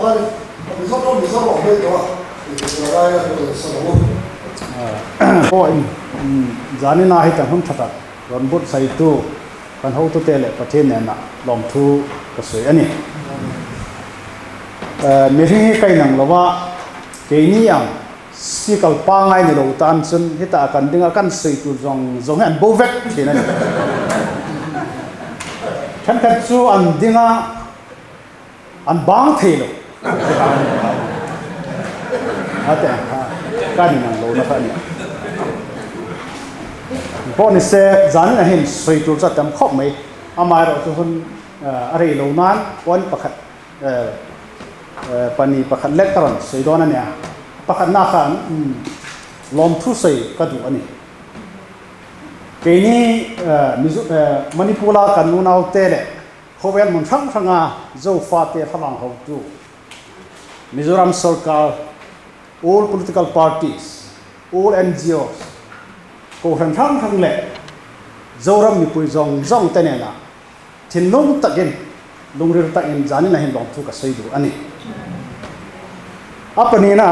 khan a Mizo ṭawng Mizo rawh mai tawh a, tih tur a ngai a, kan rawn sa lo. Aw in Zanina hi kan hun tha tak rawn but saitu kan hotute leh Pathian nena lawmthu ka sawi a ni. Mihring hi ka inang lo a, keini ang sikal pangai ni lo tan chuan hetah kan ding a, kan sawi tur zawng zawng hi an bo vek thin a ni. Thenkhat chu an ding a, an bang thei lo. A te ang kha kan inang lo na kha a ni. Pawh ni se, zanin ah hian sawi tur chu a tam khawp mai. Amaherawhchu hun a rei lo nan point pakhat Pani pakhat lek ka rawn sawi dawn a nia. Pakhatna khan lawmthu sawi ka duh a ni. Keini Manipur-a kan unaute leh khawvel hmun hrang hranga Zofate hlavang hotu, Mizoram sorkar, all political parties, all NGOs, kohhran hrang hrang leh Zoram mipui zawng zawng te nena Thinlung takin, lungril takin zanin ah hian lawmthu ka sawi duh a ni. A pahnihna,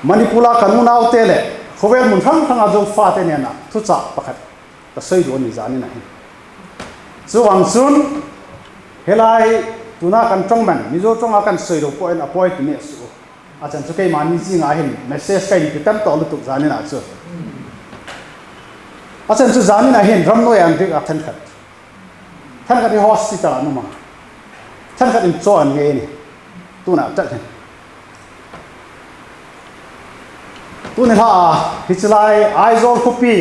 Manipur-a kan unaute leh khawvel hmun hrang hranga Zofate nena thuchah pakhat ka sawi duh a ni zanin ah hian. Chuvang chun helai tuna kan tawng man, Mizo tawnga kan sawi lo pawhin a pawi ti miah suh u. A chan chu keimahni zingah hin message ka inti tam tawh lutuk zanin ah chu. A chan chu zanin ah hin ramnuai an rik a thenkhat. Thenkhat hi hospital ah an awm a. Thenkhat in chaw an ngei a ni. Tunah tak hin. Tuni hla a hi chulai Aizawl khuapi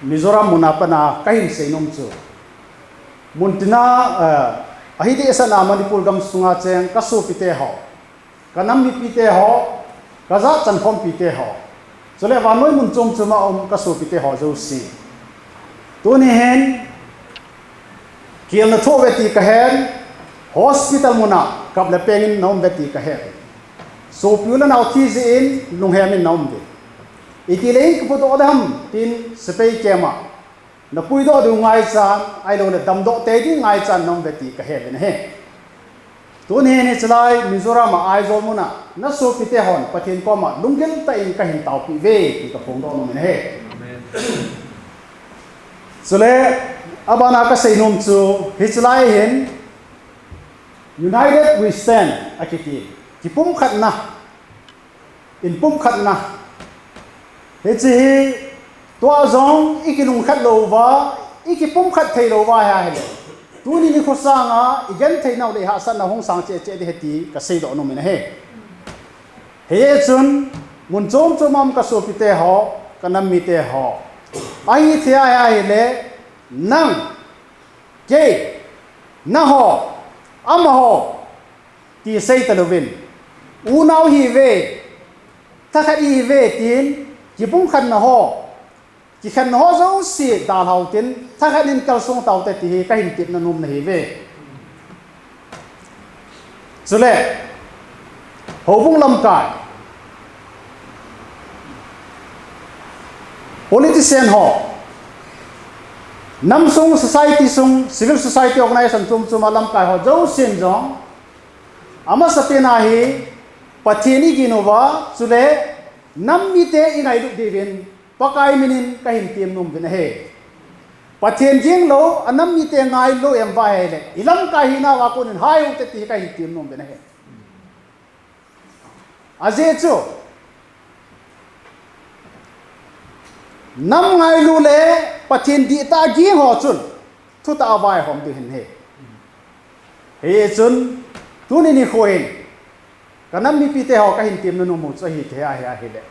Mizoram hmun ah pana ka hin seinawm chu. Muntina a hi deh san a Manipur gam sunga cheng ka su pite ho. Ka nam mipi te ho, ka zah can khawmpi te ho, cule vannuai mun cung cu ma um ka supi te ho zo si. Tuni hin kial na thuah ve ti ka hen, hospital mun ah kap le peng in na um ve ti ka hen. Supiu le nau thi zi in lunghem in na um ve. Iti le in ka put odam tin sipei kem ah na pui dawh ding ngai caan ai lo le dam dawh te ding ngai caan na um ve ti ka he ve na he. Tun hi ni chulai Mizoram ah Aizawl hmun ah na supi te hawn Pathian kawm ah lungkil ta in ka hin tau pi ve ti ka phung dawn um in he. Chule aban ah ka sei num chu hi chulai hin United we stand a ki ti ki pum khat na in pum khat na hi chi hi Tuah zong i ki lungkhat lo va, i ki pumkhat thei lo va ha hele. Tuni ni khua ah i gen thei nau le ha san na hong sang che che de heti ka sei do no min he. He chun mun chom chomam ka so pi te ho ka nam mi te ho. Ai thia ai le nang ke na ho am ho ti sei ta lovin unau hi ve Thakhat i ve tin ki pungkhat na haw ki khat na haw zo si dal hau tin thakhat in kal sung tau te ti hi ka hin tip na num na hi ve. Chule ho bung lam kai politician ho nam sung society sung civil society organization tum chuma lam kai ho zo sin jong ama sapena hi Pathian i ginova cule nam mi te i ngai duh divin pakai minin ka hin tim num vin he. Pathian jing lo anam mi te ngai lo em va he le ilam kai hi na wa kunin hai u te ti ka hin tim num vin he. Aze chu nam ngai lu le Pathian di ta gi ho chun thu ta vai hom du hin he. He chun tunin i khuin Ka nam mipi te ho ka hin tim na nu mu chu hi the a he a hi le.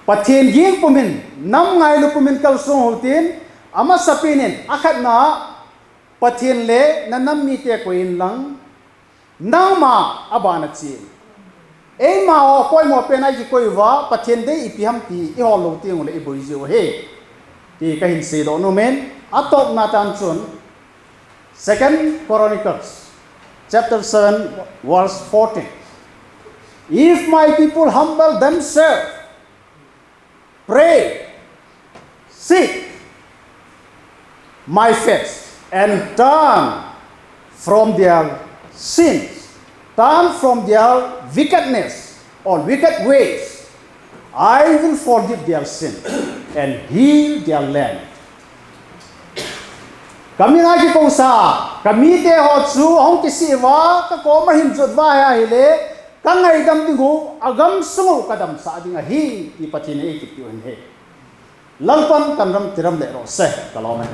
Pathian ging pumin nam ngai lu pumin kal sung ho tin ama sapinin akhat na Pathian le na nam mi te ko in lang nangma abana chin. Ei ma o koi mo pe nai ji koi wa Pathian de ipi ham ti i hol lo ti ngule i bui ji o he. Ti ka hin si do nu men atop na tan chun Second Chronicles chapter 7 verse 14. If my people humble themselves, pray, seek my face, and turn from their sins, Turn from their wickedness or wicked ways, I will forgive their sin and heal their land. Kami ngai ki ko sa kami te ho chu hong ki si wa ka ko ma him chut wa ya hi le ka ngai dam dingu agam sungu ka dam sa dinga hi ti pathin ei ki ti he lalpan kan ram tiram le ro se kalome.